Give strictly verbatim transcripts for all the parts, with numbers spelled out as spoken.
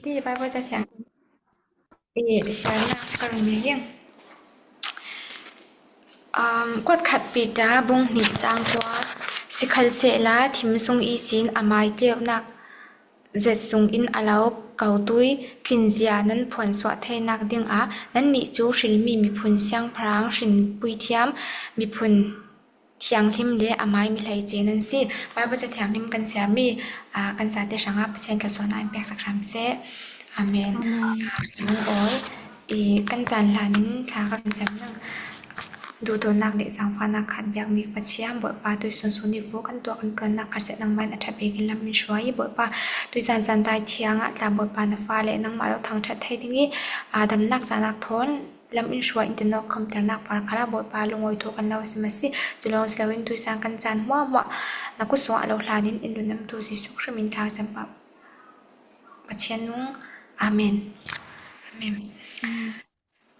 ti Bible ca thiang i siarnak ka run mi ding. Um, kuat khat Peter bung hnih cang kua, sikhalsehla thim sung i sin a mai teunak zet sung in a lo kautui tlinzia nan phuansuah theinak dingah nannih cu hrilmi miphun siangpahrang hrin puithiam miphun thianghlim le a mai mi hleice nan si. Bible ca thianghlim kan siarmi, aa, kan zate hrangah Pathian thluasuahnak in peksak hram seh. Amen. Amen. Aa, kan awi i kan caan hlan in thla kan cam nang. Duhdawtnak le zaangfahnak khat biakmi Pathian, Bawipa, tuisun sun i vuk kan tuah kan ṭuannak khat seh nangmah in a ṭha bekin lam in hruai i, Bawipa, tuizan zan dai thiang ah tla Bawipa na fa le nangmah lo thangṭhat thei ding i, aa, damnak caanak thawn lam in hruai in tinawk khawmternak par khalah Bawipa lungawi thu kan lo sim a si. Cu lawng si loin tuizan kan caan hmuahhmuah na kut sungah lo hlan in in lungdamtu Jesuh Khrih min thlacam pah Pathian nung. Amen. Amen.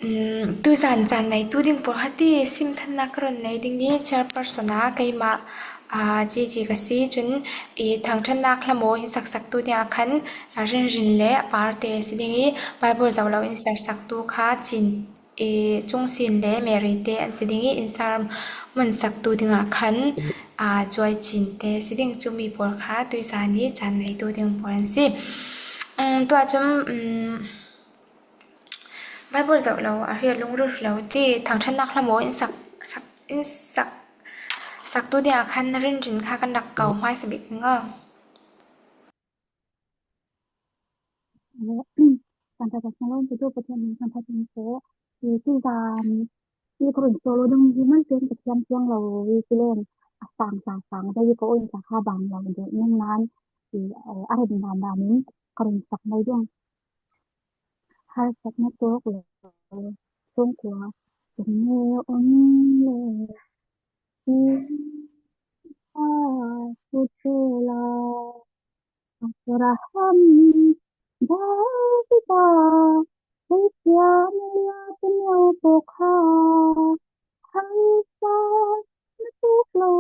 Mm, tuizan caan neitu ding pawl hati simthannak ka run nei ding i chairperson ah keimah, aa, Gigi ka si. Cun i thangṭhatnak hlamo in saksaktu dingah khan, aa, Rinrin le a parte si ding i Bible zoh lo in siarsaktu kha Cin, i Cungsin le Mary te an si ding i, in sermon saktu dingah khan, aa, Cuai Cin te si ding. Cumi pawl kha tuizan i caan neitu ding pawl an si. Um, tuah cun, um, Bible zoh lo a hrial lungril lo ti thangṭhatnak hlamo in sak, sak, in sak, saktu dingah khan Rinrin kha kan rak ko hmaisa bik ding a. Kan ṭha kan sung lo in Pathian min kan ṭha kan seh. I tuizan i ka run solo ding hi man pen Pathian thiang lo i si len a sang sang sang deuh i ka oin ka kha bang lo deuh ning nan i, eh, a rem dan dan in ka run sak mai ding. Harsatna tawk lo sungkua sung ne om le i ha su chela. Abraham, David, Pathian lia tu neu pawh kha harsa na tuk lo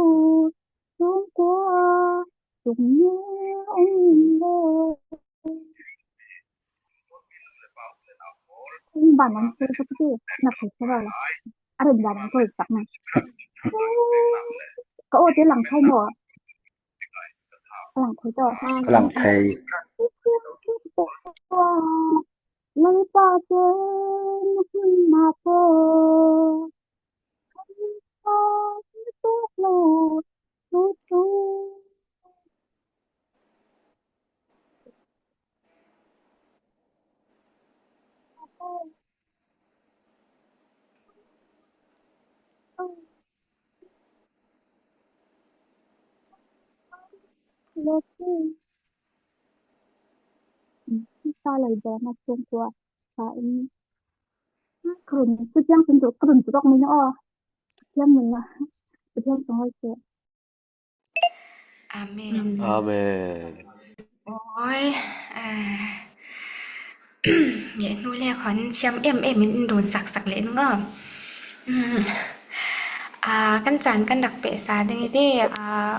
sungkua sung ne om le. Ban an thei ka ti na thei ka la. A ren ban an thei tak na. Ka aw te lang thei maw? A lang thei tawh. A lang thei. Lalpa te na hmun na pawh. Sa lai dawna chung tua sa in. Ka run, Pathian sun tu, ka run tu rak min aw. Pathian min na. Pathian sun hoi se. Amen. Amen. Oi, eh, nge hnu le khon siam em em in in run sak sak le nung aw. Mm. Ah, kan caan kan rak pehsa ding i ti, ah,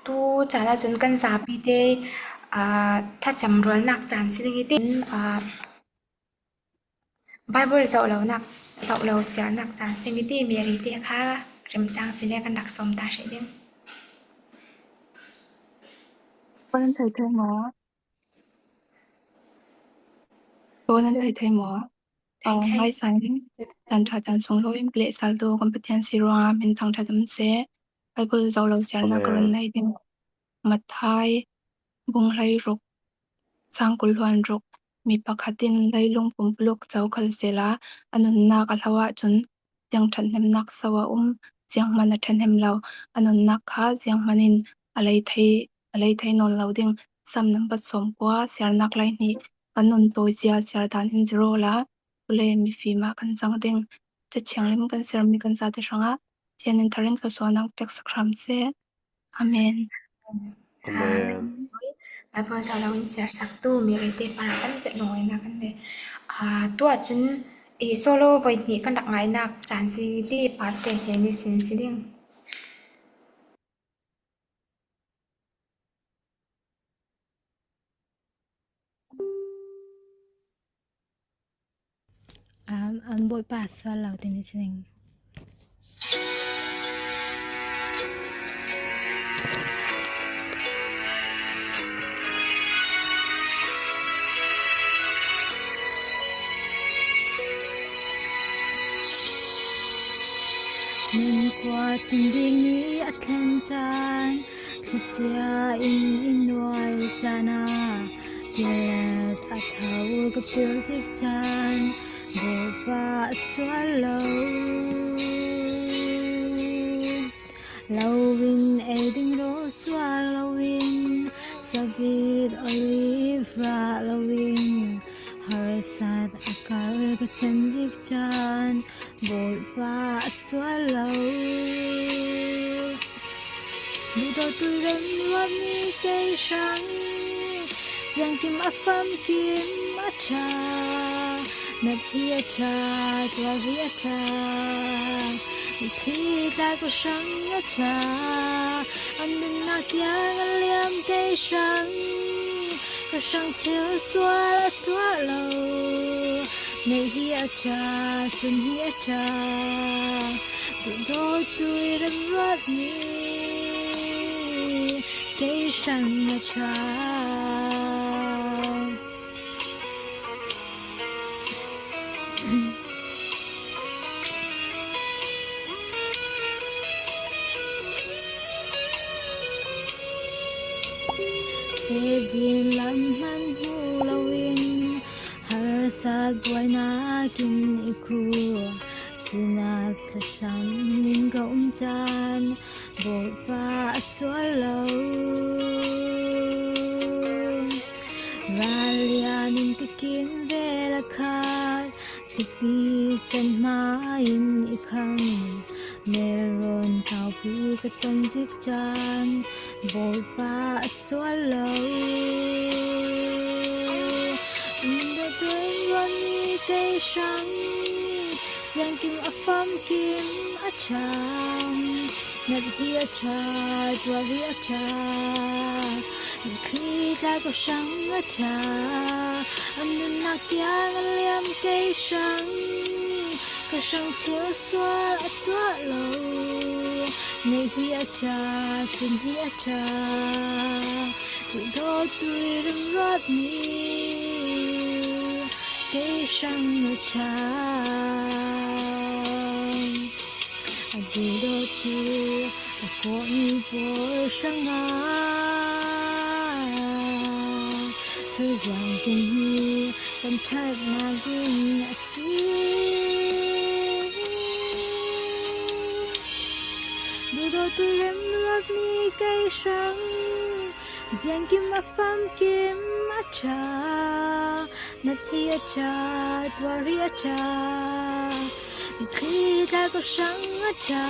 tu caan ahcun kan zapi te, ah, thlacam rualnak caan si ding i ti, ah, Bible zoh lonak, zoh lo siarnak caan si mi ti Mary te kha remcang si le kan rak sawm ta hrih ding. Kan thei thei maw? Kan thei thei maw? Thei, thei. Ngaisang in, tan ṭha tan sung lo in pleh sal tu kan Pathian si ruangah min thangṭhat um seh. Bible zoh lo siarnak ka run nei ding. Matthai bung hleiruk, cang kul hluan ruk. Mi pakhat in leilung pumpuluk cokhal sehla a nunnak a hlo ahcun ziang ṭhathnemnak so a um, zianghman a ṭhahnem lo, a nunnak kha zianghman in a lei thei, a lei thei nawn lo ding. Sam nambat sawmkua, siarnak lei hnih, kan nun tawizia siar dan in zir awla, vawlei mifim ah kan cang ding. Cathiang lim kan sermi kan zate hrangah Pathian in thar in thluasuahnak pek sak hram seh. Amen. Amen. Bible zoh lo in siarsaktu Mary te parah kan zet lungawinak kan nei. Ah, tuah cun i solo voi hnih kan rak ngainak caan si ding i ti parte hnen ihsin si ding. An Bawipa sual lo timi si ding. Ninkua cin ding ni a thlen can, thlusia in i nuai can a, pilet a tho ka pil zik can, Bawipa a sual lo. Loin ei ding raw suak loin, sabit olive rah loin, harsat a kar ka can zik can, Bawipa a sual lo. Duhdawtui remruat mi kei hrang, ziangkim a famkim a ṭha, nat hi a ṭha, tuar hi a ṭha, mithi tla ka hrang a ṭha, an nunnak tiang a liam kei hrang, ka hrang thil sual a tuah lo. Neih hi a ṭha, sun hi a ṭha, duhdawtui remruat mi, kei hrang a ṭha. Khezin lam hman hmu loin, harsat buainakin i khu, cinat thlasam in ka um can, Bawipa a sual lo. Ral lianin ka kim vel a khat, tipi sen hmain i khang, melrawn taupi ka ton zik can, Bawipa a sual lo. An dawtun ruat mi kei hrang, ziangkim a famkim a ṭha, nat hi a ṭha, tuar hi a ṭha, mithi tla ka hrang a ṭha, an nunnak tiang a liam kei hrang, ka hrang thil sual a tuah lo. Neih hi a ṭha, sun hi a ṭha, duhdawtui remruat mi, kei hrang a ṭha. A duhdawttu a kawhmi pawl hrangah, thu ziangkim hi kan ṭhatna ding a si. Duhdawttu remruat mi kei hrang, ziangkim a famkim a ṭha, nat hi a ṭha, tuar hi a ṭha, mithi tla ka hrang a ṭha,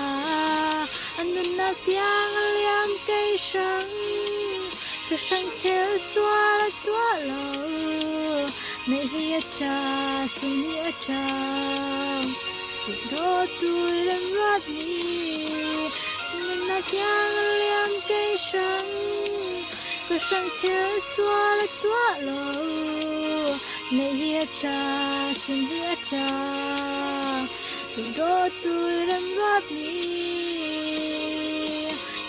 an nunnak tiang a liam kei hrang, ka hrang thil sual a tuah lo. Neih hi a ṭha, sun hi a ṭha, duhdawttu remruat mi, nunnak tiang a liam kei hrang, ka hrang thil sual a tuah lo. Neih hi a ṭha, sun hi a ṭha, duhdawttu remruat mi,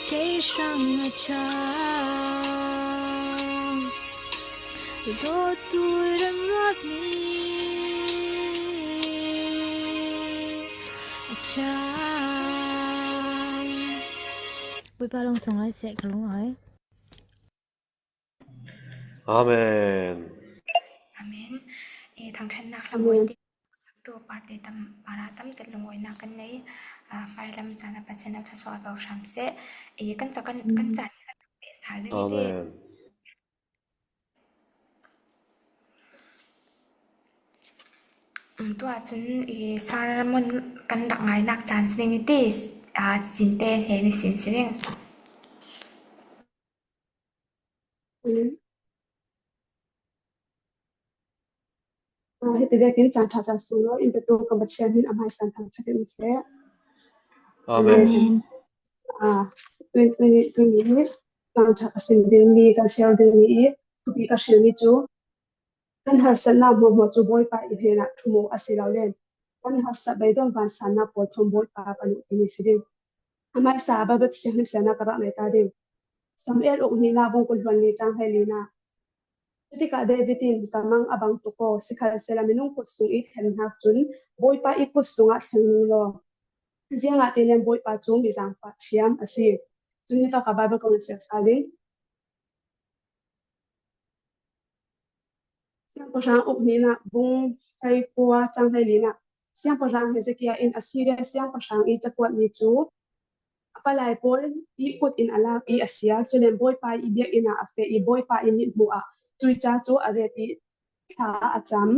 kei hrang a ṭha. Duhdawttu remruat mi, a ṭha. Bawipa lawng sawng lai seh ka lungawi. Amen. Amen. E, thangṭhatnak hlamawite, tu parte tam, para tam zet lungawinak kan nei. A, hmai lam caan ah Pasian a thluasuah a vo hram seh. E, kan ca, kan, kan caan hi kan rak peh sal ding i ti. Amen. Um, tu ahcun i sermon kan rak ngainak caan si ding i ti, aa, Cinte hnen ihsin si ding. Aa, hiti vekin caan ṭha caan sung lo in petu kan Pathian hmin a hmaisan thangṭhat in seh. Amen. Amen. Aa, tuni, tuni, tuni caan ṭha ka sim dingmi, kan siar dingmi i thupi ka hrilmi cu kan harsatnak hmuahhmuah cu Bawipa i hnenah ṭhum u a si lo le kan harsa beidong vansanna pawl thum Bawipa pan uh timi si ding. A hmaisa Baibal Siangtho sianna ka rak nei ta ding. Samuel uk hnihna bung kul hluan li cang hleili na. Cutikah David in, "Ka mang a bang tuk aw, sikhalsehla minung kut sung i thlen hnak cun Bawipa i kut sungah thleng ning law. Ziangahtile Bawipa cu mi zaangfah thiam a si." Cun hitawk a Baibal kong in siang sal ding. Siangpahrang uk hnihna bung hleikua cang hleili na. Siangpahrang Hezekiah in Assyria siangpahrang i cakuatmi cu a palai pawl i kut in a lak i a siar. Cule Bawipa i biakinn ah a feh i Bawipa i mithmuh ah cuica cu a ret i thla a cam.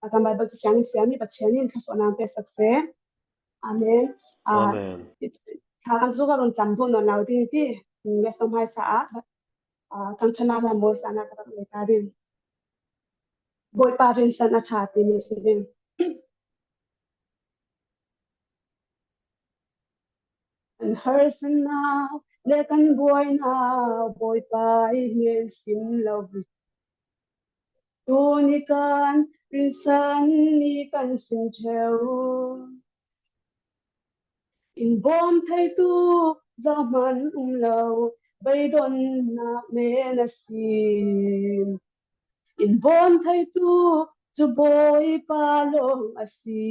A kan Baibal Siangtho in siami Pathian in thluasuahnak pe sak seh. Amen. Ah, Amen. Thla cam cu ka run cam duh nawn lo ding ti. Lesson hmaisa ah, ah, kan thana hna mawi sana ka rak nei ta ding. Bawipa rinsan a ṭha timi si ding. Kan harsatnak le kan buainak Bawipa i hnen sim lo. Tuni kan rinsan mi kan sim ṭheu. In bawm theitu zohman um lo, beidonnak men a si. In bawm theitu cu Bawipa lawng a si.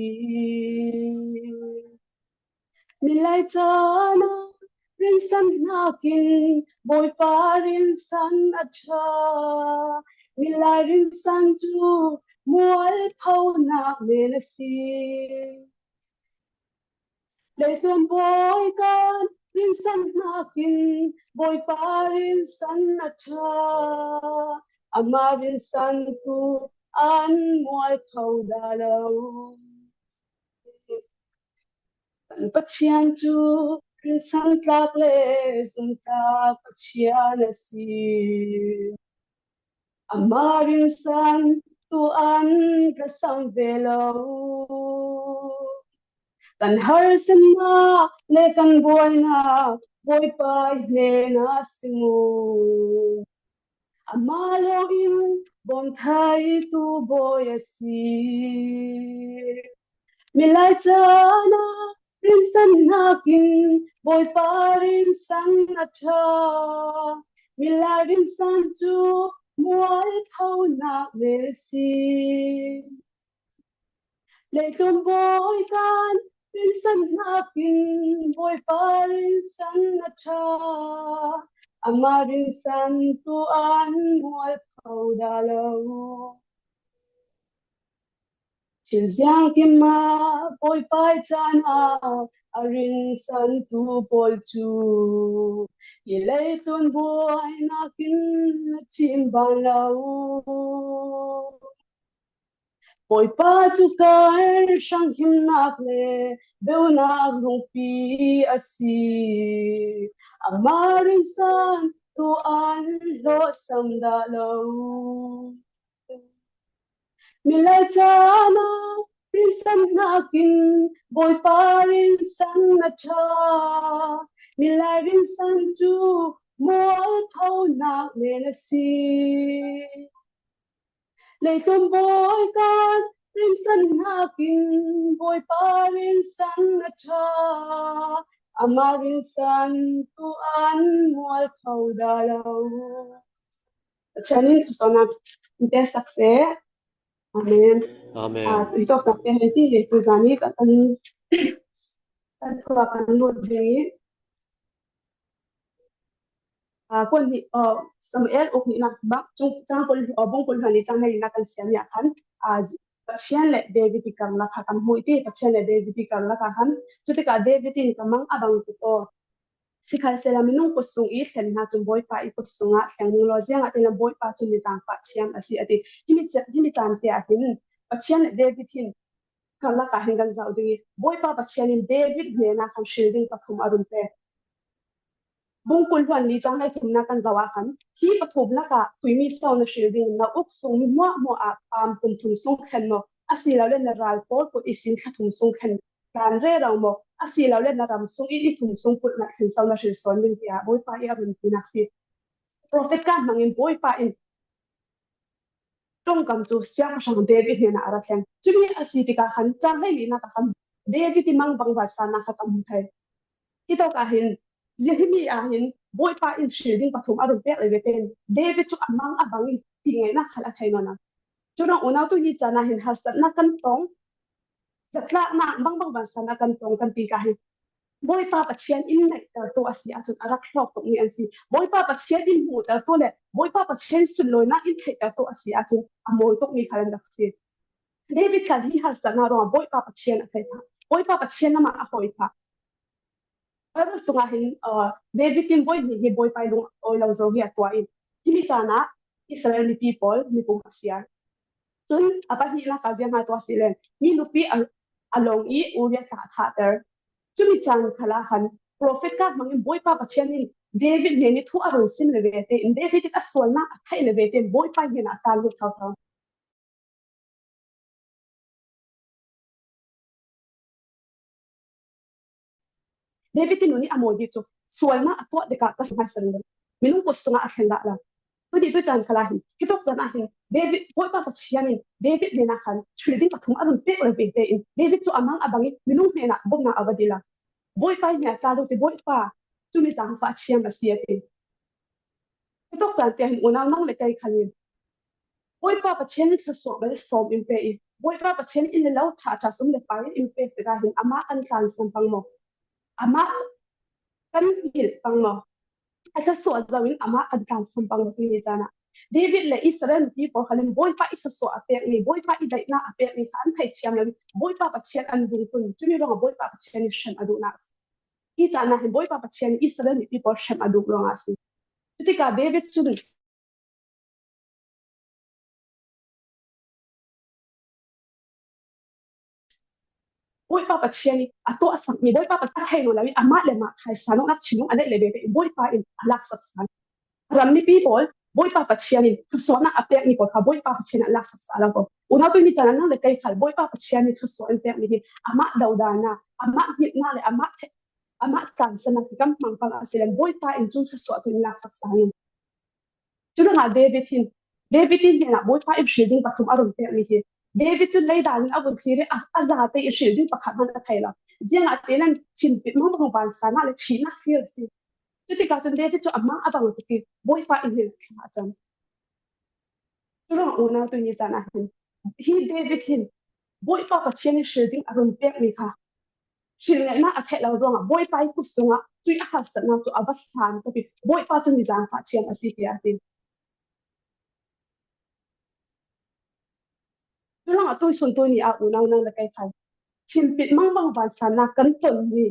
Milai caan ah rinsan hnakin Bawipa rinsan a ṭha. Milai rinsan cu mualphonak men a si. Leitlun bawi kan rinsan hnakin Bawipa rinsan a ṭha. Amah rinsan tu an mualpho dah lo. Kan Pathian cu rinsan tlak le zumhtlak Pathian a si. Amah rinsan tu an tlasam ve lo. Kan harsatnak le kan buainak Bawipa i hnenah sim u. Amah lawngin bawm theitu bawi a si. Milai caan ah rinsan hnakin Bawipa rinsan a ṭha. Milai rinsan cu mualphonak men a si. Leitlun bawi kan rinsan hnakin Bawipa rinsan a ṭha. Amah rinsan tu an mualpho dah lo. Thil ziangkim ah Bawipa i caan ah a rinsan tu pawl cu hi leitlun buainak in a cim ban lo. Bawipa cu kan hranghimnak le beunak lungpi a si. Amah rinsan tu an hlawhsam dah lo. Milai caan ah rinsan hnakin Bawipa rinsan a ṭha. Milai rinsan cu mualphonak men a si. Leitlun bawi kan rinsan hnakin Bawipa rinsan a ṭha. Amah rinsan tu an mualpho dah lo. Pathian in thluasuahnak in pe sak seh. Amen. Amen. Ah, hi tawk cang te hei ti hi, tuzan hi kan, kan thu a kan lut ding i. Ah, kuan hi, ah, Samuel uk hnihnak bak, cung, cang kul, ah, bung kul hluan li cang hleili na kan siam ah khan, ah, Pathian le David i karlak ah kan hmuh i ti, Pathian le David i karlak ah khan, cutikah David in, "Ka mang a bang tuk aw. Sikhalsehla minung kut sung i thlen hna cun Bawipa i kut sungah thleng ning law, ziangahtile Bawipa cu mi zaangfah thiam a si," a ti. Himi ca-, himi caan te ah hin Pathian le David hin karlak ah hin kan zoh ding i, Bawipa Pathian in David hnenah khan hril ding pathum a run pek. Bung kul hluan li cang hleithumnak kan zoh ah khan, hi pathum lakah khuimi so na hril ding, na uk sung mi hmuahhmuah ah paam kum thum sung thlen maw, asilole na ral pawl kut ihsin thla thum sung thlen tlan rero maw, asilole na ram sung i ni thum sung kut na thlen so na hril sawn ding, tiah Bawipa i a runtinak si. Profet kan hmangin Bawipa in ṭongkam cu siangpahrang David hnenah a ra thleng. Cumi a si tikah khan cang hleili nak ah khan David ih mangbang vansannak kha kan hmu thei. Hitawk ah hin, zia himi ah hin Bawipa in hril ding pathum a run pek le ve tein David cu a mang a bang ih ti ngaihnak khal a thei nawn lo. Curuang unau tu ni caan ah hin harsatnak kan tong, zatlaknak bangbang vansannak kan tong kan ti ka hi. Bawipa Pathian in neihtertu a si ahcun a rak hlawk tukmi an si. Bawipa Pathian in hmuhtertu le Bawipa Pathian sunlawinak in theihtertu a si ahcun a mawi tukmi khal an rak si. David khal hi harsatnak ruangah Bawipa Pathian a thei phah. Bawipa Pathian lamah a hawi phah. Baibal sungah hin, aa, David in voi hnih hi Bawipa ih lung a awi lo zo hi a tuah ih, himi caan ah Israel mipi pawl mipum a siar. Cun a pahnihnak ah ziang a tuah si len, mi nupi a, a long ih Uriah tla a thahter. Cumi caan khal ah khan profet ka hmang in Bawipa Pathian in David hnen ih thu a run sim le ve tein David in a sualnak a theih le ve tein Bawipa hnenah a tlan lut thotho. David in nun ih a mawi bik cu sualnak a tuah tikah ka hmaisan lo. Minung kut sungah a thlen dah lo. Tuni tu caan khal ah hin, hitawk caan ah hin David, Bawipa Pathian in David hnenah khan hril ding pathum a run pek le ve tein David cu a mang a bang ih minung hnenah bawmhnak a va dil lo. Bawipa ih hnenah tla lut ih, Bawipa, cumi zaangfah thiam a si, a ti. Hitawk caan tiang hin unau nang le kei khal in Bawipa Pathian in thluasuah bel sawm in pe ih, Bawipa Pathian in le lo ṭha ṭha, sum le pai in pe tikah hin amah kan tlansan pang maw? Amah kan hngilh pang maw? A thluasuah zo in amah kan tlansan pang maw? Tuni caan ah David le Israel mipi pawl khal in Bawipa ih thluasuah a pekmi, Bawipa ih daihnak a pekmi kha an theih thiam lo ih Bawipa Pathian an dungtun. Cumi ruangah Bawipa Pathian ih hrem a duhnak a si. Hi caan ah hin Bawipa Pathian ih Israel mipi pawl hrem a duh ruangah a si. Cutikah David cun Bawipa Pathian ih a tuahsakmi, Bawipa Pathian a thei nawn lo ih amah le amah thaisa nawknak thinlung a neih le ve tein Bawipa in a laksak sa. Ram mipi pawl Bawipa Pathian in thluasuahnak a pekmi pawl kha Bawipa Pathian in a laksak sa lo ko. Unau tuni caan ah nang le kei khal Bawipa Pathian in thluasuah in pekmi hi amah dodanak, amah hngilhnak le amah theh, amah tlansannak hi kan hmang pang a si len Bawipa in cun thluasuah tu in laksak sa in. Curuangah David hin, David ih hnenah Bawipa ih hril ding pathum a run pekmi hi. David cun leidan in a vun thlir ih a, a zate ih hril ding pakhat hmanh a thei lo. Ziangahtile cin pit mangbang vansannak le thihnak thlir a si. Cutikah cun David cu a mang a bang tuk ih Bawipa ih hnenah thla a cam. Curuangah unau tuni caan ah hin, hi David hin Bawipa Pathian ih hril ding a run pekmi kha hrilngaihnak a theih lo ruangah Bawipa ih kut sungah cuih a harsatnak cu a va hlan tuk ih Bawipa cu mi zaangfah thiam a si, tiah a ti. Curuangah tuihsun tuni ah unau nang le kei khal cin pit mangbang vansannak kan tonmi,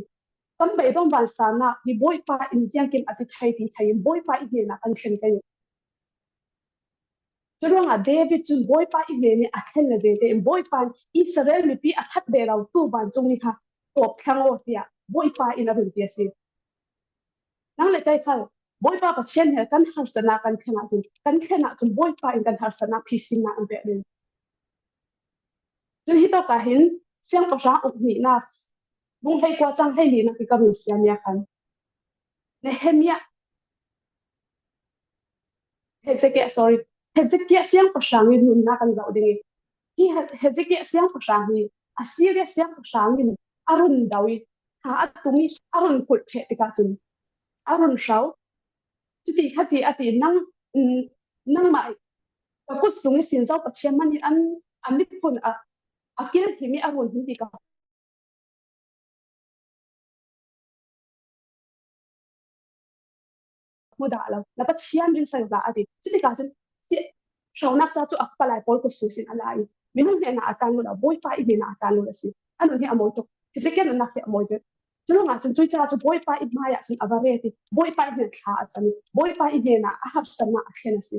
kan beidong vansannak hi Bawipa in ziangkim a ti thei ti thei in Bawipa ih hnenah kan thlen kei uh. Curuangah David cun Bawipa ih hnen ih a thlen le ve tein Bawipa in Israel mipi a that ve lo tu vancung ni kha tawp thlang aw, tiah Bawipa in a run ti a si. Nang le kei khal Bawipa Pathian he kan harsatnak kan thleng ahcun, kan thlen ahcun Bawipa in kan harsatnak phisinnak an pek ding. Cun hitawk ah hin Siangpahrang Ukhnihnak bung hleikua cang hleilinak hi ka run siammi ah khan Nehemiah, Hezekiah, sorry, Hezekiah siangpahrang ih nunnak kan zoh ding ih, hi He-, Hezekiah siangpahrang hi Assyria siangpahrang in a run do ih, tha a tum ih a run kulh ṭheh tikah cun a run hro. Cuti kha ti a ti, nang, mm, nangmah ka kut sung ihsin zo Pathian hmanh in an, a miphun a, a kilhim ih a run him ti ka hmu dah lo. Na Pathian rinsan hlah, a ti. Cutikah cun si-, hronak ca cu a palai pawl kut sung sin a la ih, minung hnenah a tlan lut lo, Bawipa ih hnenah a tlan lut a si. A nun hi a mawi tuk. Hezekiah nunnak hi a mawi tuk. Curuangah cun cuih ca cu Bawipa ih hmaiah cun a va ret ih, Bawipa ih hnen thla a cam ih, Bawipa ih hnenah a harsatnak a thlen a si.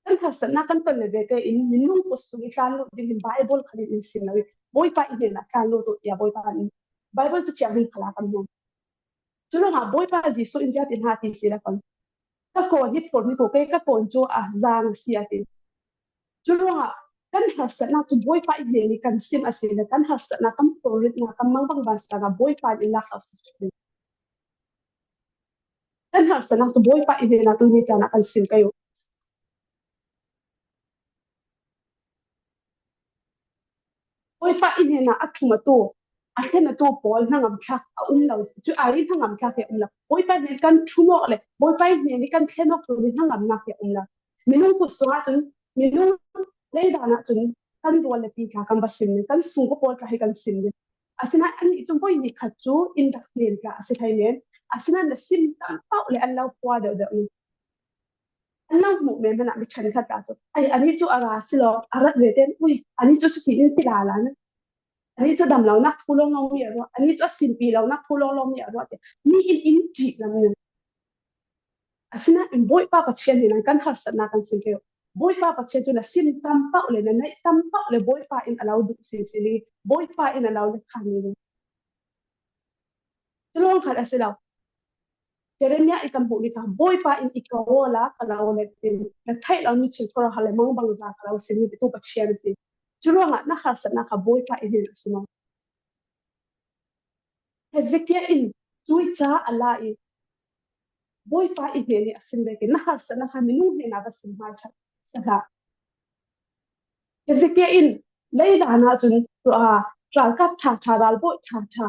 Kan harsatnak kan ton le ve tein minung kut sung ih tlan lut ding hin Baibal khal in in sim lo ih, Bawipa ih hnenah tlan lut uh, tiah Bawipa in Baibal Cathiang hin khal ah kan hmuh. Curuangah Bawipa Jesuh in ziatin ha ti si le kon, ka kawn hi phur hnik uh, kei ka kawn cu a zaang a si, a ti. Curuangah kan harsatnak cu Bawipa ih hnen ih kan sim a si le kan harsatnak kan phurritnak kan mangbang vansannak Bawipa in in lak lo si. Kan harsatnak cu Bawipa ih hnenah tuni caan ah kan sim kei uh. Bawipa i hnenah a thum a tu, a thlen a tu pawl hnangam thlak a um lo. Cu ai hnangam thlak hi a um lo. Bawipa hnen kan thum awk le Bawipa i hnen hi kan thlen awk tu hi hnangamnak hi a um lo. Minung kut sungah cun, minung leidan ah cun kan rual le pi tla kan va sim ding, kan sungkua pawl tla hi kan sim ding. Asinain annih cun voi ni khat cu in rak hnen tla a si thei men. Asinain na sim tam paoh le an lo pua deuhdeuh ni. An lo hmuh men hmanh ah mi ṭhenkhat tla cu, ai, anih cu a ra si lo, a rat ve ten, ui, anih cu cuti in ti lala na. Anih cu dam lonak thu lawnglawng mi a ruah, anih cu a simpi lonak thu lawnglawng mi a ruah tiah mi in in ṭih lam ning. Asinain Bawipa Pathian hnen kan harsatnak kan sim ve. Bawipa Pathian cu na sim tam paoh le na neih tam paoh le Bawipa in a lo duh sinsin i Bawipa in a lo le khan ni. Cu lawng khat a si lo. Jeremiah i kan hmuh mi kha Bawipa in i ka awla ka lo let in na theih lo mi thil thawh hal le mangbangza ka lo sim mi tu Pathian a si. Cu ruangah na harsatnak kha Bawipa i hnen a si maw? Hezekiah in cui ca a la i Bawipa i hnen i a sim vekin na harsatnak kha minung hnen a va sim hmai ṭha sala. Hezekiah in leidan ah cun ralkap ṭha ṭha, ralbawi ṭha ṭha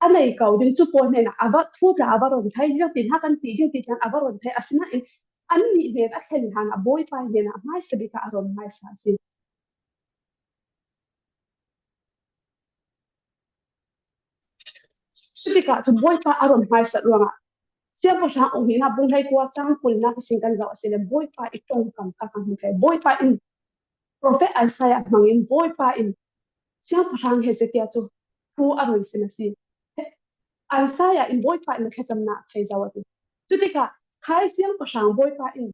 a nei ko ding cu pawl hnenah a va thu tla a va ron thei, ziangtin ha kan ti ding ti tla a va ron thei. Asinain annih hnen a thlen hlan ah Bawipa hnenah hmaisa bik ah a ron hmaisa a si. Cutikah cun Bawipa a ron hmaisat ruangah Siangpahrang uk hnihnak bung hleikua cang kulnak ihsin kan zoh a si le Bawipa i ṭongkam kha kan hmu thei. Bawipa in Profet Isaiah hmangin Bawipa in Siangpahrang Hezekiah cu thu a ron sim a si. Isaiah in Bawipa in a thlacamnak a thei zo a ti. Cutikah khai Siangpahrang Bawipa in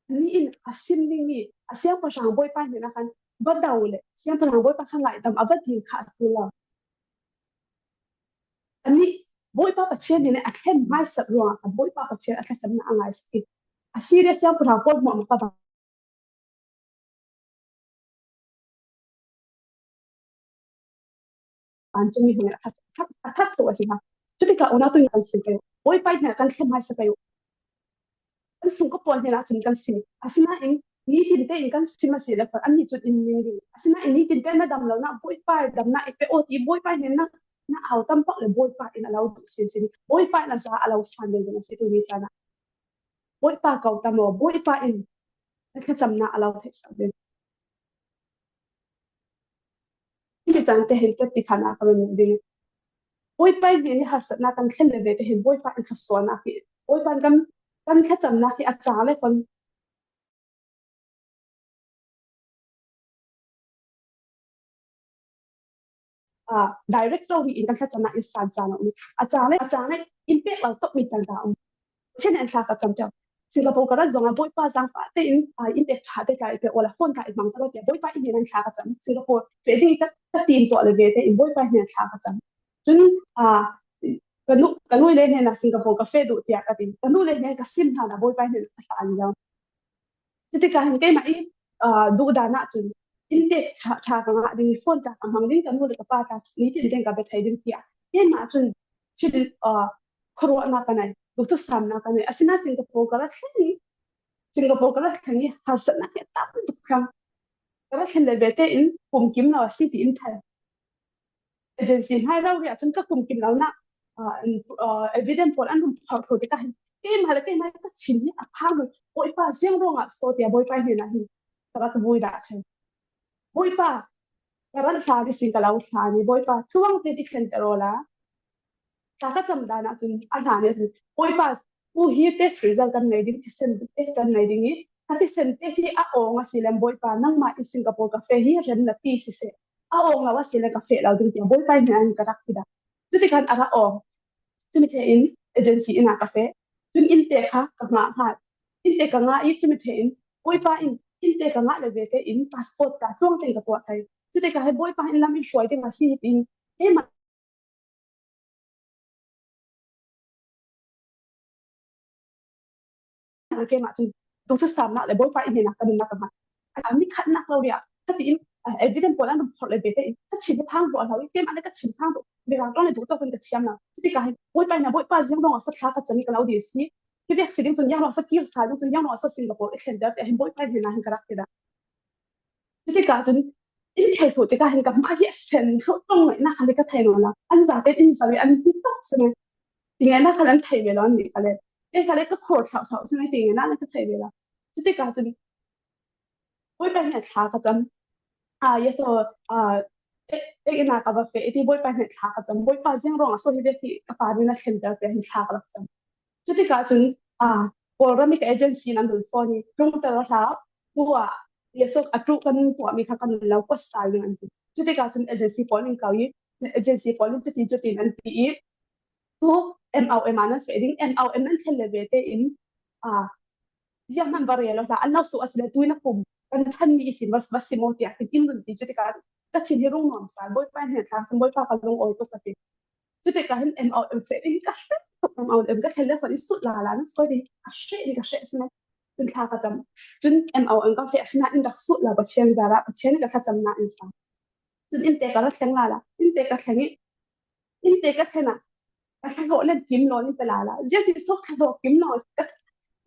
ni in a sim ding i a Siangpahrang Bawipa hnenah khan va do le Siangpahrang Bawipa kha ngaihdam a va ding kha a ṭul lo. Anih Bawipa Pathian hnenah a thlen hmaisat ruangah khan Bawipa Pathian a thlacamnak a ngaisak i a serious Siangpahrang pawl hmuahhmuah kha van cungmi hmangin a that, a that, a that thluh a si hna. Cutikah unau tu kan sim pei uh. Bawipa hnen kan thlen hmaisa pei uh. Kan sungkua pawl hnenah cun kan sim. Asinain nitin tein kan sim a si le khawh annih cun in ning ding. Asinain nitin te na dam lo, na Bawipa damnak i pe aw ti Bawipa hnen na, na au tam paoh le Bawipa in a lo duh sinsin. Bawipa in a za a lo san ding a si tu ni caan ah. Bawipa ko tam aw, Bawipa in na thlacamnak a lo theihsak ding. Himi caan te hin tet ti khan a ka run ding. Bawipa in hi harsatnak kan thlen le ve te hin Bawipa in thluasuahnak hi, Bawipa in kan, kan thlacamnak hi a cang le kon ah, director hi in kan thlacamnak in san caan a um. A cang le, a cang le in pek lo tok mi tangka um. Chin an thla ka cam ṭeu. Singapore ka rat zongah Bawipa zangfah tein, ah, in tek ṭha te tla i pek awla phone tla i hmang ta lo tiah Bawipa in an thla ka cam. Singapore feh ding ka, ka tim tuah le ve tein Bawipa in an thla ka cam. Cun, ah, ka nu, ka nu le hnenah Singapore ka feh duh tiah ka ti. Ka nu le hnen ka sim hna Bawipa in ka hlan lo. Cutikah hin keimah i, aa, duhdan ahcun inntek ṭha, ṭha ka ngah ding, phone tla ka hmang ding, ka nu le ka pa tla nitin tein ka bia thei ding tiah keimah cun thil, aa, khuaruahnak ka nei, duhthusam nak ka nei. Asinain Singapore ka ra thleng i, Singapore ka ra thleng i harsatnak hi a tam tuk thlang. Ka ra thlen le ve tein kum kim lo a si tiin thal. Agency hmai rori ahcun ka kum kim lo nak, ah, an, ah, evidence pawl an run phawk thlo tikah hin keimah le keimah ka thin hi a phang lo. Bawipa ziang ruangah so tiah Bawipa hnenah hin ka rak vui dah ṭheu. Bawipa, ka rat hlan ihsin ka lo hlan i Bawipa, tluang te i thlenter awla. Tla ka cam dan ahcun a hlan i a si. Bawipa, tu hi test result kan ngei ding, thisen test kan ngei ding i, ka thisen te hi a awng a si lem Bawipa, nangmah in Singapore ka feh hi rem na ti siseh. A awng lo a si le ka feh lo ding tiah Bawipa hnen ka rak ti dah. Cutikah a rak awng. Cumi ṭhe in agency inn ah ka feh. Cun inntek kha ka ngah hnga. Inntek ka ngah i cumi ṭhe in Bawipa in inntek ka ngah le ve tein passport ka tluang tein ka tuah thei. Cutikah he Bawipa in lam in hruai ding a si tiin keimah keimah cun duhthusam nak le Bawipa i hnenah ka nunnak ka hman. A mi khatnak lo riah ka tiin, ah, evidence pawl an phorh le ve tein ka thin hi phang ruah lo i keimah le ka thin phang ruah. Mirang ṭong le duh tawk in ka thiam lo. Cutikah hin Bawipa in Bawipa ziang ruangah so thla ka cam i ka lo dil si. Hi vek si ding cun ziang ruangah so kir sa ding cun ziang ruangah so Singapore i thlenter te hin Bawipa i hnenah hin ka rak ti dah. Cutikah cun in thei thluh tikah hin ka hmai hi a sen thluh tong ngaihna kha le ka thei lo la. An zate in zawi an hi tawk si mai. Ti ngaihna kha le an thei ve lo an nih kha le. Kei kha le ka khur thlauh thlauh si mai ti ngaihna le ka thei ve lo. Cutikah cun Bawipa hnen thla ka cam. Ah, yes, oh, ah, eh, eh, ina ka va feh, iti Bawipa hnen thla ka cam. Bawipa ziang ruangah so hi ve hi ka pa nih na thlenter te hin thla ka va cam. Cutikah cun, ah, Kawlram i ka agency nan dun phone i tlungter a hla, tua, yes, oh, a ṭuh kan tuahmi kha kan lo kuat sal ding an ti. Cutikah cun agency pawl in kau i, agency pawl in cuti cuti nan ti i, tu M O M a nan feh ding, M O M nan thlen le ve te in, ah, ziah hman va rel aw hlah, an lo suh a si le tui na pum kan ṭhanmi ihsin va, va sim aw tiah khin in run ti. Cutikah ka thin hi rung nuam sal, Bawipa hnen thla cam, Bawipa ka lungawi tuk ka ti. Cutikah hin M O M feh ding ka hreh tuk, M O M ka thlen le khuan in sut lala na sawi ding ka hreh in ka hreh si mai. Cun thla ka cam. Cun M O M ka feh asinain rak sut lo, Pathian zarah Pathian in ka thlacamnak in sang. Cun innte ka ra thleng lala, innte ka thleng i, innte ka thlen ah, ka thlahlawh len kim lawn in pe lala. Ziah ti sawk thlahlawh kim lawn, ka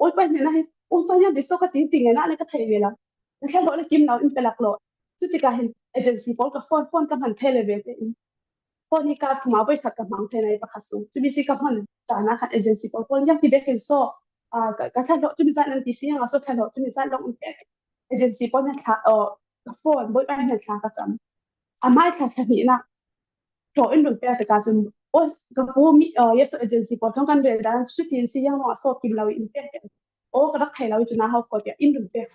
Bawipa hnen ah hin, Bawipa ziah ti sawk ka ti ti ngai na le ka thei ve lo. Ka thlahlawh le kim lawn in pe lak law. Cutikah hin agency pawl ka phone, phone ka hman thei le ve te in. Phone hi kar thum ah voi khat ka hmang thei na i pakhat sung. Cumi si ka hman caan ah khan agency pawl, pawl ziah ti bek in sawk, ah, ka, ka thlahlawh cumi zat nan ti si hang a sawk thlahlawh cumi zat lawng in pek. Agency pawl hnen thla, aw, ka phone, Bawipa hnen thla ka cam. A hmai thla thla hnihnak ṭawh in run pek tikah cun, aw, ka pu mi, aw, yes, agency pawl thawng kan rel dan, cutin si yang ruangah sawk kim lo in pek. Aw, ka rak thei lo i cun a hau khawh tiah in run pek.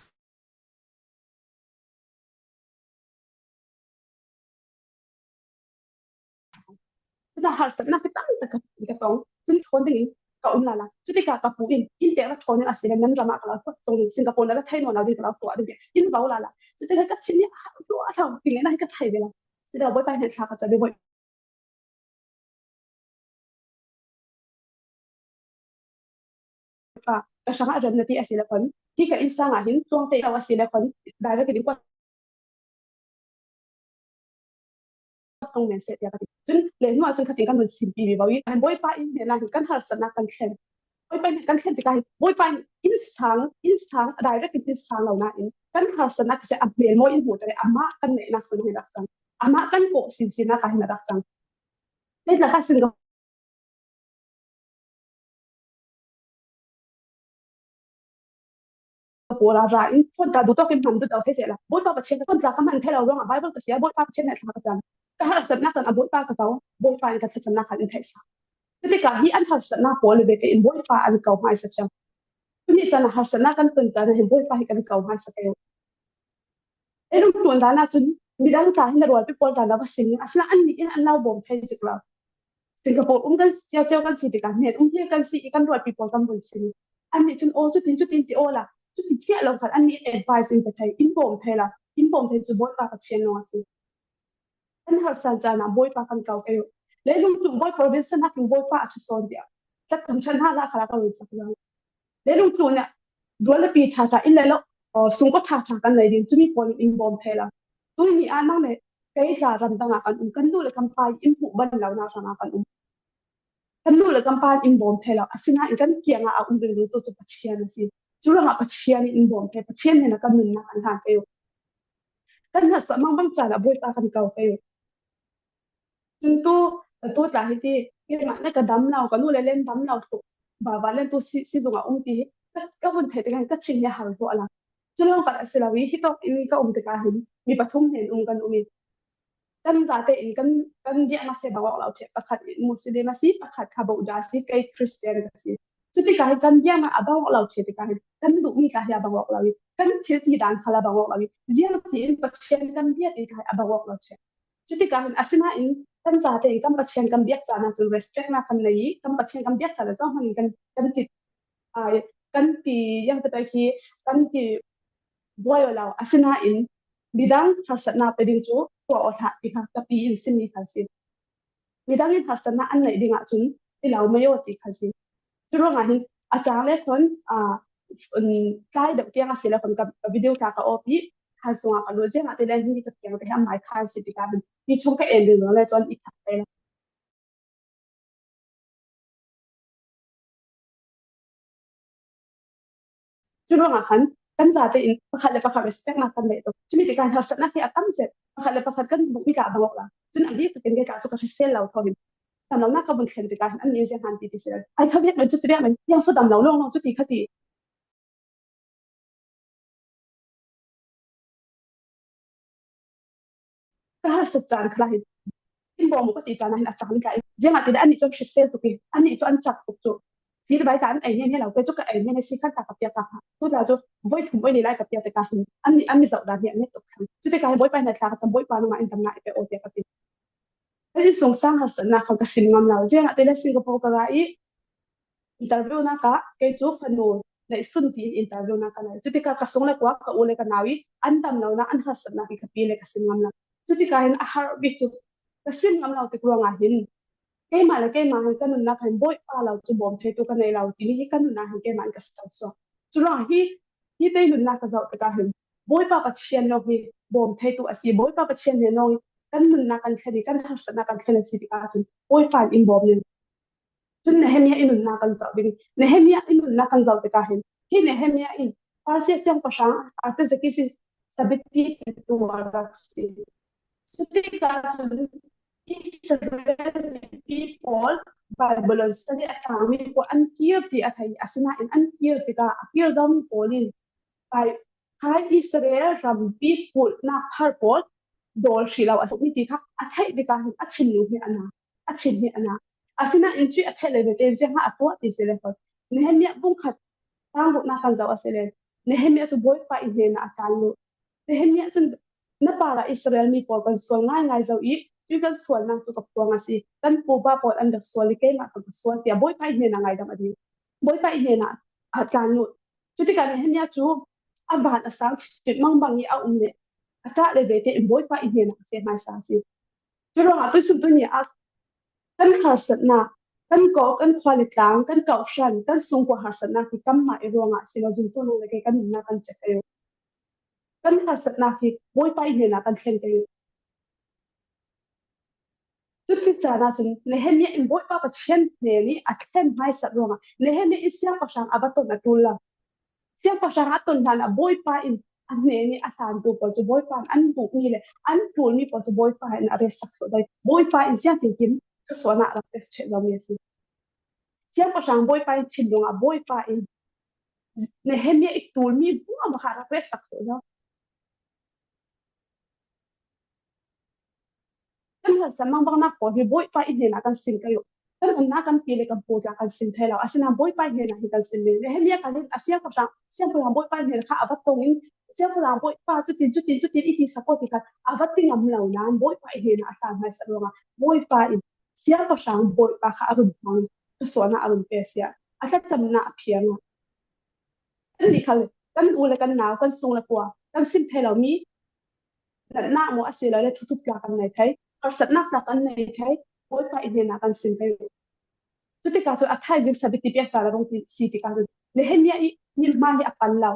Cuta harsatnak hi tam tak ka, ka tong. Cun ṭhawn dingin ka um lala. Cutikah ka pu in, innte rak ṭhawn ding a si le, nan ram ah ka lo tuah tong ding, Singapore na ra thei nawn lo ding ka lo tuah ding, in vo lala. Cutikah ka thin hi a hluah hlo, ti ngai na hi ka thei ve lo. Cuta Bawipa hnen thla ka cam ve, Bawi- Pa, ka hrangah remna ti a si le khuan, hi ka innsang ah hin tluang te lo a si le khuan, direct in kuat kong men seh tiah ka ti. Cun le hnu ah cun khatin kan vun simpi vivo i, Bawipa in hnenah hin kan harsatnak kan thlen. Bawipa in kan thlen tikah hin, Bawipa in innsang, innsang, direct in innsang lo nain kan harsatnak si a hmel mawi in hmuh te le amah kan neihnak sin hin rak cang. Amah kan kawh sinsinnak ah hin a rak cang. Hei, tla kha sin ka pawl ah ra in phone ka duh tawk in hman duh tawk thei sehla. Bawipa Pathian ka phone tla ka hman thei lo ruangah Bible ka si a, Bawipa Pathian hnen thla ka cam. Ka harsatnak caan a Bawipa ka ko, Bawipa in ka thlacamnak khan in theihsa. Cutikah hi an harsatnak pawl le ve tein Bawipa an ko hmaisa ciang. Tuni caan ah harsatnak kan tun caan ah hin Bawipa hi kan ko hmaisa kei uh. Leilung tlun dan ah cun midang tla hin na rualpi pawl tla na va sim, asinain annih in an lo bawm thei zik lo. Singapore um kan si, cio cio kan si tikah hnen um hir kan si i kan rualpi pawl kan vun sim. Annih cun aw cutin cutin ti aw la, cuti ciah lo khan annih in advice in pe thei, in bawm thei la, in bawm thei cu Bawipa Pathian lawng a si. Kan harsat caan ah Bawipa kan ko kei uh. Leilung tlun Bawipa provision hnakin Bawipa a ṭha sawn tiah. Tlattam ṭhat hna hlah khalah ka run sak lo. Leilung tlun ah rual le pi ṭha ṭha in le lo, aw, sungkaw ṭha ṭha kan nei ding, cumi pawl in in bawm thei lo. Tuni ah nang le kei tla ramdang ah kan um, kan nu le kan pa in in hmuh ban lo na hrang ah kan um. Kan nu le kan pa in in bawm thei lo, asinain kan kiangah a um ringring tu cu Pathian a si. Cu ruangah Pathian in in bawm thei, Pathian hnenah kan nunnak kan hlan kei uh. Kan hngatsak mangbang caan ah Bawipa kan ko kei uh. Cun tu, tu tla hi ti, keimah le ka dam lo, ka nu le len dam lo tuk, va, va len tu si, si zung a um ti hi, ka, ka vun theih tikah hin ka thin hi a har hluah la. Cu lawng khat a si lo i, hi tawk in ka um tikah hin, mi pathum hnen um kan um i, kan zate in kan, kan biaknak hi a bang awk lo ṭheh, pakhat Muslim a si, pakhat kha Buddha a si, kei Christian ka si. Cutikah hin kan biaknak a bang awk lo ṭheh tikah hin, kan duhmi tla hi a bang awk lo i, kan thil ti dan khal a bang awk lo i, ziang tiin Pathian kan biak i tla hi a bang awk lo ṭheh. Cutikah hin, asinain kan zate in kan Pathian kan biak caan ahcun respect nak kan nei i, kan Pathian kan biak caan ah zohhmanh in kan, kan ti, aa, kan ti, yang te pei hi, kan ti buai aw lo. Asinain midang harsatnak pe ding cu tuah aw hlah ti kha ka pi in simmi kha si. Midang in harsatnak an neih ding ahcun ti lo mei aw ti kha si. Cu ruangah hin a cang le khuan, aa, um, tlai deuh tiang a si le khuan ka, ka video tla ka awp i, khan sungah ka lut ziangah ti le hi ka kiang te hi a mai khan si tikah hin mi chung ka en ding le cun i thak te lo. Cu ruangah khan kan zate in pakhat le pakhat respect nak kan neih tuk. Cumi tikah hin harsatnak hi a tam zet, pakhat le pakhat kan duhmi tla bang awk la. Cun a bik takin kei tla cu ka hrisel lo tho hin. Damlonak ka vun thlen tikah hin annih ziang han ti ti si lo. Ai kha biak men cu ti biak men, yang so damlo lawng lawng cu ti kha ti. Ka harsat caan kha lai hin, in bawm uh ka ti caan ah hin a caan ka i. Ziangahtile annih cu an hrisel tuk i, annih cu an cak tuk cu. Sir bai ka an ei ngen he lo, kei cu ka ei ngen he si khan ta ka piak ka kha. Tu ta cu voi thum voi li lai ka piak tikah hin, annih an mi zoh dan hi a nget tuk khan. Cu tikah hin Bawipa hin a tla ka cam, Bawipa nangmah in damnak i pe aw tiah ka ti. Ka innsungsang harsatnak kha ka sim ngam lo. Ziangahtile Singapore ka ra i, interview nak ah kei cu fanu neihsun tiin interview nak ka ngai. Cutikah ka sung le kua, ka u le ka nau i an damlonak, an harsatnak hi ka pi le ka sim ngam lo. Cutikah hin a har bik cu ka sim ngam lo tik ruangah hin keimah le keimah hin ka nunnak hin Bawipa lo cu bawm theitu ka nei lo timi hi ka nunnak hin keimah in ka sawsuak. Curuangah hi, hi tei nunnak ka zoh tikah hin Bawipa Pathian lawng hi bawm theitu a si. Bawipa Pathian he lawng hi kan nunnak kan thlen i kan harsatnak kan thlen a si tikah cun Bawipa in in bawm ning. Cun Nehemiah i nunnak kan zoh ding. Nehemiah i nunnak kan zoh tikah hin, hi Nehemiah in Persia siangpahrang Artaxerxes Sabiti tu a rak si. Cutikah cun Israel mipi pawl Babylon sali a tlangmi pawl an kir ti a thei, asinain an kir tikah a kir zomi pawl in pai, hai Israel rampi kulhnak phar pawl dawl hrih lo a sukmi ti kha a theih tikah hin a thinlung hi a na, a thin hi a na. Asinain cuih a theih le vete ziangah a tuah ti si le khon, Nehemiah bung khat tang ruknak kan zoh a si le, Nehemiah cu Bawipa i hnenah a tlan lut. Nehemiah cun, na parah Israel mi pawl kan sual ngaingai zo i, cuih kan sualnak cu ka phuang a si. Kan pupa pawl an rak sual i keimah kan ka sual, tiah Bawipa i hnenah ngaidam a ding. Bawipa i hnenah a tlan lut. Cutikah Nehemiah cu a van a sang chit mangbang i a um le a ṭah le vete in Bawipa i hnenah a feh hmaisa a si. Curuangah tuisun tuni ah kan harsatnak, kan kawk, kan khua le tlang, kan kawhhran, kan sungkua harsatnak hi kanmah i ruangah si lo, zumtu nang le kei kan nunnak kan cek kei uh. Kan harsatnak hi Bawipa i hnenah kan thlen kei uh. Cuti caan ahcun Nehemiah in Bawipa Pathian hnen i a thlen hmaisat ruangah Nehemiah in siangpahrang a va ton a ṭul lo. Siangpahrang a ton hlan ah Bawipa in a hnen i a hlantu pawl cu Bawipa in an duhmi le an ṭulmi pawl cu Bawipa in a retsak thluh zo. Bawipa in siangtinkim thluasuahnak a rak pek ṭheh zomi a si. Siangpahrang Bawipa in thinlung ah Bawipa in Nehemiah i ṭulmi hmuahhmuah kha a rak retsak thluh zo. Kan harsat mangbangnak pawl hi Bawipa i hnenah kan sim kei uh. Kan umnak kan pi le kan pu tla kan sim thei lo. Asinain Bawipa i hnenah hi kan sim ding. Nehemiah kha in a siangpahrang, siangpahrang Bawipa i hnenah kha a va tong in, siangpahrang Bawipa cutin, cutin, cutin i ti sak aw ti khan a va ti ngam lo nain Bawipa i hnenah a hlan hmaisat ruangah Bawipa in siangpahrang Bawipa kha a run hmang in thluasuahnak a run pe a si ah, a thlacamnak a phiang ah. Kan nih khal, kan u le kan nau, kan sung le kua, kan sim thei lomi natnak maw a si lo le thuthup tla kan nei thei, harsatnak tla kan nei thei, Bawipa i hnenah kan sim thei uh. Cutikah cun a thaizing sabiti piak ca le rung ti si tikah cun Nehemiah i mithmai hi a pan lo.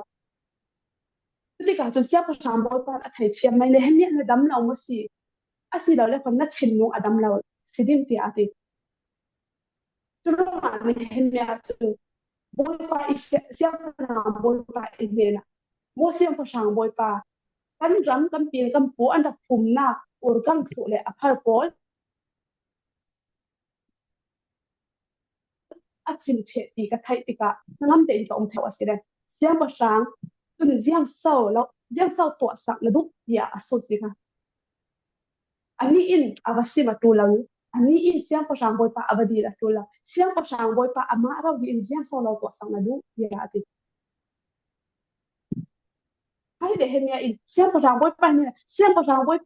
Cutikah cun siangpahrang Bawipa in a thei thiam mai, Nehemiah na dam lo maw si? A si lo le khon na thinlung a dam lo si ding tiah a ti. Curuangah Nehemiah cun Bawipa i sia-, siangpahrang Bawipa i hnenah, maw siangpahrang Bawipa, kan ram, kan pi, kan pu an rak phumnak urgang thluh le a phar pawl a cim ṭheh ti ka theih tikah hnangam tein ka um theu a si le. Siangpahrang cun ziangso lo, ziangso tuahsak na duh tiah a sut si kha. Anih in a va sim a ṭul lo, anih in siangpahrang Bawipa a va dil a ṭul lo, siangpahrang Bawipa amah rori in ziangso lo tuahsak na duh tiah a ti. Hai Nehemiah in siangpahrang Bawipa hnenah, siangpahrang Bawipa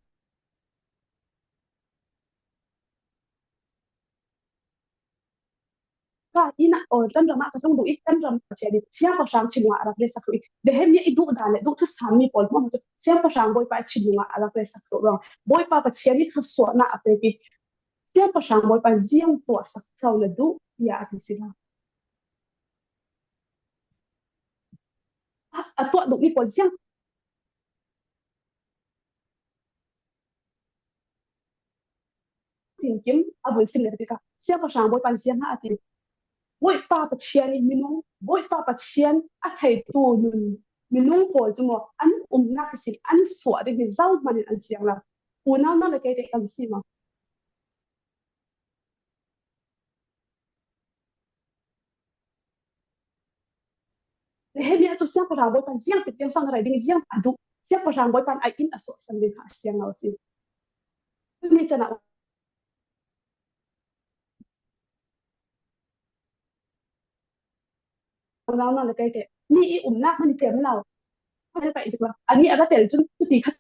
ka inn ah, aw, kan ram ah ka tlung duh i kan ram ah ka chia ding, siangpahrang thinlung ah a rak retsak thluh i, Nehemiah i duh dan le duh thusam mi pawl hmuahhmuah cu siangpahrang Bawipa i thinlung ah a rak retsak thluh ruang, Bawipa Pathian i thluasuahnak a pek i, siangpahrang Bawipa ziang tuahsak so na duh tiah a ti si lo. A, a tuah duh mi pawl ziang tinkim a vun sim le tikah siangpahrang Bawipa in ziang a ti. Bawipa Pathian i minung, Bawipa Pathian a theitu nun minung pawl cu maw, an umnak ihsin an suah ding hi zohmanin an siang lo. Unau nang le kei te kan si maw? Nehemiah cu siangpahrang bawipa in ziangtik tiang sang na rei ding, ziang a duh, siangpahrang bawipa in a inn a suahsan ding kha a siang lo a si. Tuni chan ah unau nang le kei te mi i umnak man i tlem lo. Kan pai zik lo. Ani a ra tel cun cuti kha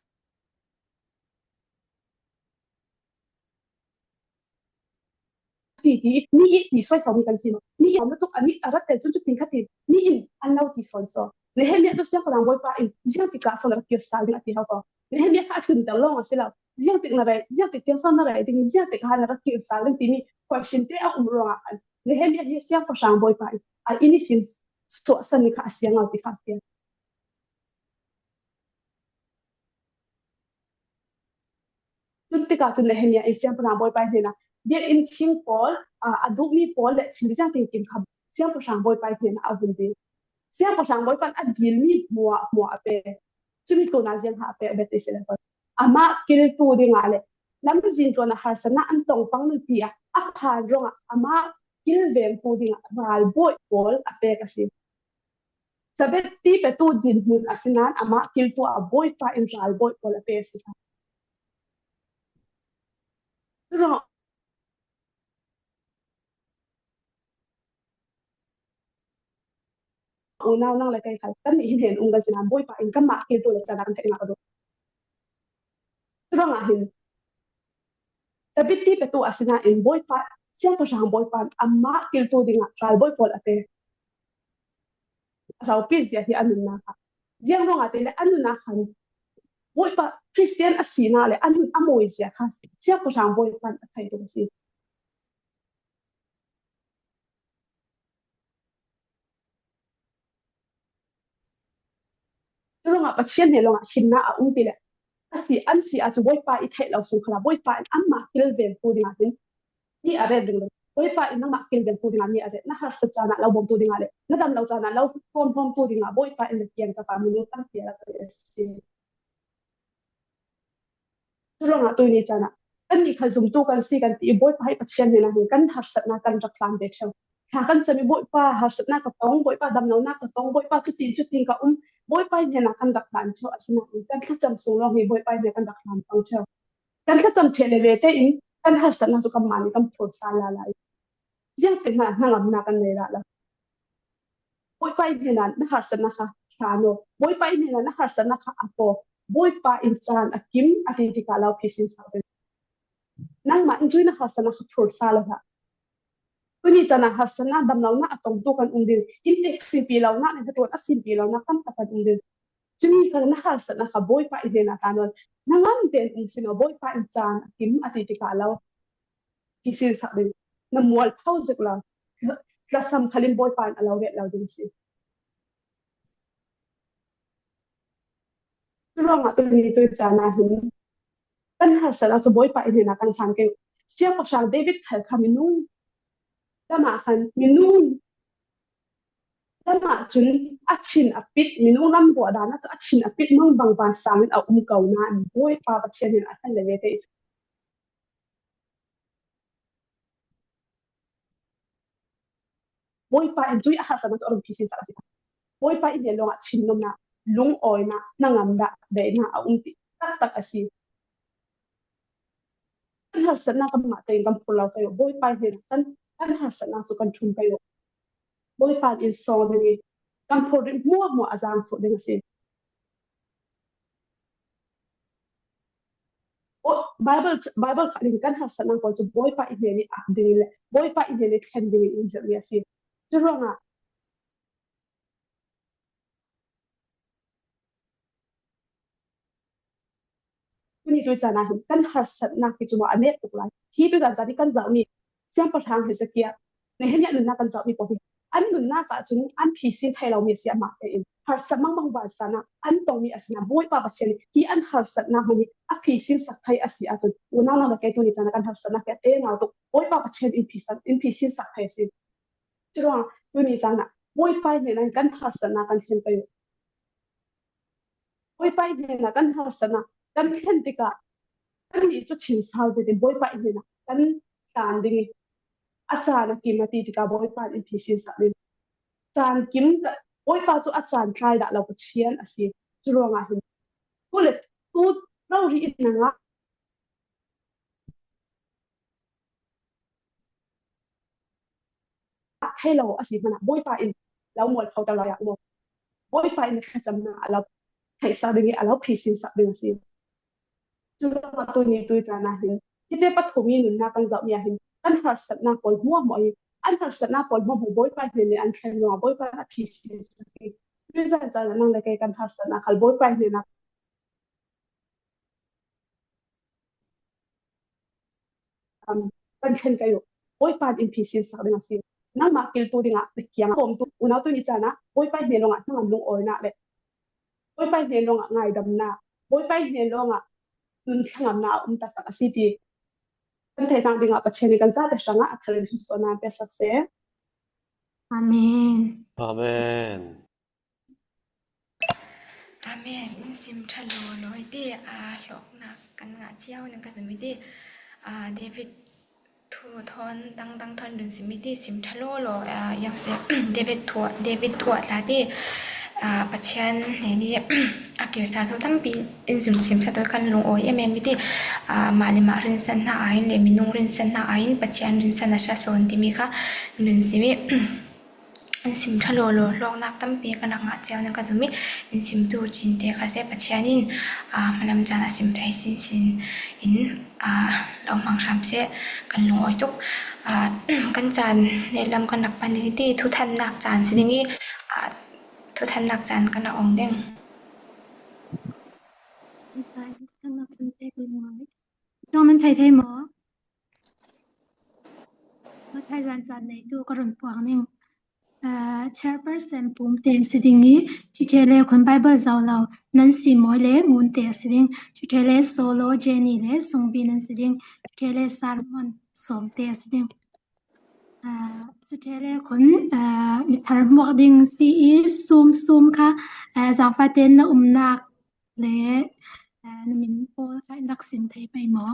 ti, ti, mi i ti suai sawn kan si maw? Mi i awm lutuk a nih a rat tel cun cutin kha ti, mi in an lo ti sawn saw. Nehemiah cu siangpahrang bawipa in ziangtik ah sawn a rak kir sal ding a ti hau ko. Nehemiah kha a tlunter lawng a si lo. Ziangtik na rei, ziangtik tiang sawn na rei ding, ziangtik kha na rak kir sal ding timi question te a um ruangah khan Nehemiah hi siangpahrang bawipa in a inn ihsin suahsan ni kha a siang lo ti kha a fiang. Cun tikah cun Nehemiah in siangpahrang bawipa hnenah biakinn thing pawl, aa, a duhmi pawl le thil ziang tinkim kha siangpahrang bawipa hnenah a vun dil. Siangpahrang bawipa in a dilmi hmuahhmuah a pe. Cumi tlunah ziang ha a pe a bet ti si le pawl. Amah kiltu dingah le lamzin tluan a harsatnak an tong pang ning tiah a phan ruangah amah kilvengtu dingah ralbawi pawl a pek a si. Sabet ti petu dinhmun a si nain amah kiltu ah Bawipa in ralbawi pawl a pe a si kha. Curuangah unau nang le kei kha kannih hin hen um kan si nain Bawipa in kanmah kiltu le caan ah kan theih ngah ka duh. Curuangah hin David ti petu a si nain Bawipa, siangpahrang Bawipa in amah kiltu dingah ralbawi pawl a pe. A ropi zia hi a nunnak ah. Ziang ruangah ti le a nunnak khan Bawipa Kristian a sinak le a nun a mawi zia kha siangpahrang Bawipa in a thei tuk a si. Curuangah Pathian hnen lawngah himnak a um ti le a si, an si ahcun Bawipa i theih lo sung khalah Bawipa in anmah kilventu dingah hin mi a ret ringring. Bawipa in nangmah kilventu dingah mi a ret. Na harsat caan ah lo bawmtu dingah le na dam lo caan ah lo huamhuamtu dingah Bawipa in na kiangkap ah minung tampi a rak ret a si. Curuangah tuni caan ah kannih kha zumtu kan si kan ti i Bawipa hi Pathian hnenah hin kan harsatnak kan rak hlan ve ṭheu. Thla kan cam i Bawipa harsatnak ka tong, Bawipa damlonak ka tong, Bawipa cutin cutin ka um, Bawipa hnenah kan rak hlan ṭheu a si nain kan thlacam sung lawng hi Bawipa hnenah kan rak hlan pang ṭheu. Kan thlacam ṭheh le ve tein kan harsatnak cu kanmah nih kan phur sal lala i ziangtik hna hnangamnak kan nei rah lo. Bawipa ih hnenah na harsatnak kha hlan aw. Bawipa ih hnenah na harsatnak kha ap aw. Bawipa in caan a kim a ti tikah lo phisin sak ding. Nangmah in cui na harsatnak kha phur sal aw hlah. Tuni caan ah harsatnak damlonak a tongtu kan um ding. Inntek sinpi lonak le hnaṭuan a sinpi lonak tamtak kan um ding. Cumi kha na harsatnak kha Bawipa ih hnenah hlan aw. Na ngam tein um sin aw. Bawipa in caan a kim a ti tikah lo phisin sak ding. Na mual pho zik lo. Tlasam khal in Bawipa in a lo ret lo ding si. Curuangah tuni tui caan ah hin kan harsatnak cu Bawipa ih hnenah kan hlan kei. Siangpahrang David khal kha minung lamah khan minung lamah cun a thin a pit, minung lam ruah dan ah cun a thin a pit mangbang vansang in a um ko nain Bawipa Pathian hin a hlan le ve te Bawipa in cui a harsatnak cu a rung phisin sak a si. Bawipa ih hnen lawngah thinnomnak, lungawinak, hnangamnak, daihnak a um ti taktak a si. Kan harsatnak kanmah tein kan phur lo kei uh. Bawipa ih hnenah kan, kan harsatnak cu kan ṭhum kei uh. Bawipa in sawng ding i kan phurrit hmuahhmuah a zaangfah ding a si. Baibal, Baibal kha ding kan harsatnak pawl cu Bawipa ih hnen i ap ding le Bawipa ih hnen i thlen ding in zirhmi a si. Curuangah tuni tui caan ah hin kan harsatnak hi cu a nek tuk lai. Hi tui caan caan hi kan zohmi siangpahrang Hezekiah, Nehemiah nunnak kan zohmi pawl hi an nunnak ah cun an phisin thei lomi a si. Amah tein harsat mangbang vansan ah an tongmi a si nain Bawipa Pathian hi an harsatnak hmanh hi a phisin sak thei a si ahcun unau nang le kei tuni caan ah kan harsatnak hi a te ngau tuk. Bawipa Pathian in phisan, in phisin sak thei a si. Curuangah tuni caan ah Bawipa hnenah kan harsatnak kan thlen pei uh. Bawipa i hnenah kan harsatna kan thlen tikah kannih cu chinsau zetin Bawipa i hnenah kan tlan ding i a caan a kim a ti tikah Bawipa in phisin sak ding. Caan kim ka, Bawipa cu a caan tlai dah lo Pathian a si. Cu ruangah hin tu le tu rori in a ngah thei lo a si hmanah Bawipa in lo mualphoter lai ah maw, Bawipa in thlacamnak a lo theihsak ding i a lo phisin sak ding a si. Curuangah tuni tui caan ah hin hite pathum i nunnak kan zohmi ah hin kan harsatnak pawl hmuahhmuah i an harsatnak pawl hmuahhmuah Bawipa hnen le an thlen ruangah Bawipa in a phisin sak i tui caan caan ah nang le kei kan harsatnak khal Bawipa hnen ah um, kan thlen kai uh. Bawipa in phisin sak ding a si. Nangmah kiltu dingah na kiangah pawmtu unau tuni caan ah Bawipa hnen ruangah hnangam lungawinak le Bawipa hnen ruangah ngaidamnak, Bawipa hnen ruangah nun thlangamnak a um taktak a si ti kan theihnak dingah Pathian in kan zate hrangah a thar in hrusuahnak an pe sak seh. Amen. Amen. Amen. In sim ṭha lawlaw i ti, aa, hlawknak kan ngah cio ning ka zumh i ti, aa, David thu thawn dangdang thawn run sim i ti sim ṭha lawlaw, aa, yang se David thu, David thu ah tla ti, aa, Pathian hnen i a kirsa thu tampi in zum sim sa tawi kan lungawi em em i ti, aa, mah le mah rinsan hna aiin le minung rinsan hna aiin Pathian rinsan a hra sawn timi kha run sim i in sim ṭha lawlaw hlawknak tampi kan rak ngah cio ning ka zumh i in simtu cinte kha se Pathian in, aa, hmalam caan a sim thei sinsin in, aa, lo hmang hram seh kan lungawi tuk. Aa, kan caan hneh lam kan rak pan ding i ti thuthannak caan si ding i, aa, thuthannak caan kan rak ong ding. Isa in thuthannak caan pek lungawi. Ṭong nan thei thei maw? Mathai zan caan neitu ka run puak ning. Aa, chairperson Pum te an si ding i, cuṭhele khun Bible zo lo nan si mawi le Ngun te a si ding, cuṭhele Solo, Jenny le Sungbi nan si ding, cuṭhele Salmon Sawm te a si ding. Aa, cuṭhele khun, aa, mithar hmuak ding si i sum sum kha, aa, zangfate na umnak le, aa, na min pawl kha in rak sim thei pei maw?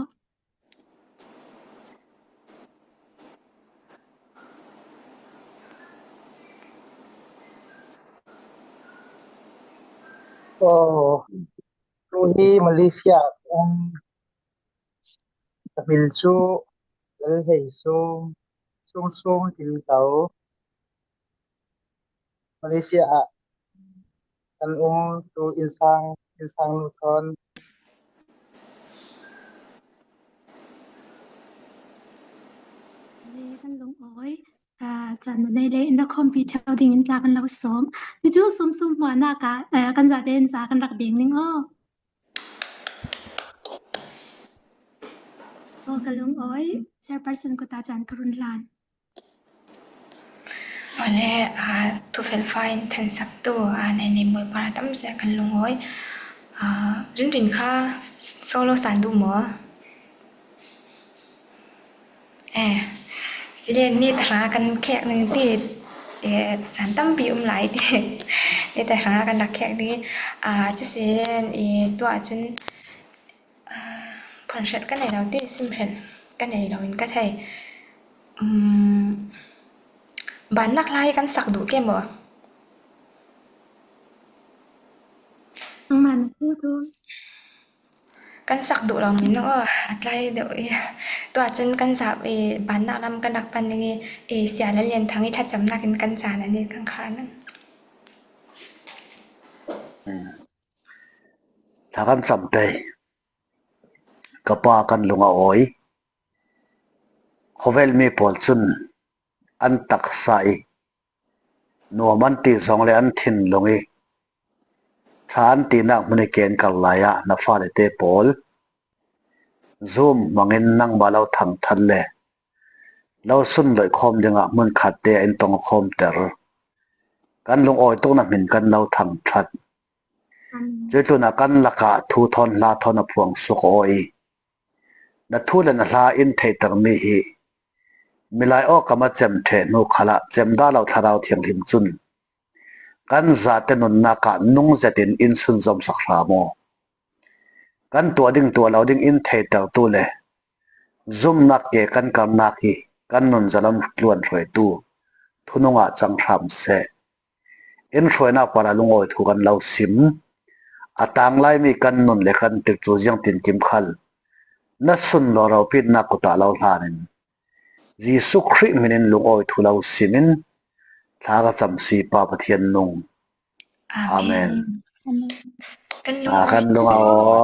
Aw, tu hi Malaysia um, ka hmil cu Lalhei Sum, Sum Sum Tin Ko. Malaysia ah kan um tu innsang, innsang nu thawn. Kan lungawi, aa, caan na nei le in rak khawmpi ṭheo ding in tla kan lo sawm. Cucu sum sum hmuahnak ah, aa, kan zate in ca kan rak beng ning aw. Aw, ka lungawi, chairperson kut ah caan ka run hlan. Awle, aa, thu felfai in thansaktu, aa, nei nei mawi par tam zia kan lungawi. Aa, rinrin kha solo san duh maw? Eh, sile ni ta hrang kan khek ning ti, eh, caan tampi um lai ti. Ni ta hrang kan rak khek ding. Aa, cu sin, eh, tuah cun, aa, phun hret ka nei lo ti, sim hret ka nei lo in ka thei. Um, bannak hla hi kan sak duh ke maw? Nangmah na thu thu. Kan sak duh lo min aw, a tlai deuh i. Tuah cun kan zap i, bannak lam kan rak pan ding i, i sia le lian thang i thlacamnak in kan caan an i kan khar ning. Thla kan cam pei. Ka pa kan lung a awi. Khawvel mi pawl cun an taksa i nuam an ti zong le an thinlung i ṭha an tinak hmun i ken kal lai ah na fale te pawl Zoom hmangin nangmah lo thangṭhat le lo sunloih khawm dingah hmunkhat te ah in tong khawmter. Kan lungawi tuk na hmin kan lo thangṭhat. Cuih tlunah kan lakah thu thawn hla thawn a phuang suak aw i na thu le na hla in theihtermi hi milai awkam a cem ṭheh hnu khalah cem dah lo Thlarau Thianghlim cun kan zate nunnak ah nung zetin in sunzawmsak hram aw. Kan tuah ding tuah lo ding in theitertu le zumnak ke kan karnak hi kan nun zalam tluan hruaitu thunungah cang hram seh. In hruainak para lungawi thu kan lo sim. A tanglaimi kan nun le kan tikcu ziangtin kim khal na sunlaw ropitnak kutah lo hlanin Jesuh Khrih hminin lungawi thu lo simin thla ka camsi Pa Pathian nung. Amen. Amen. Kan lung a, kan lung a aw.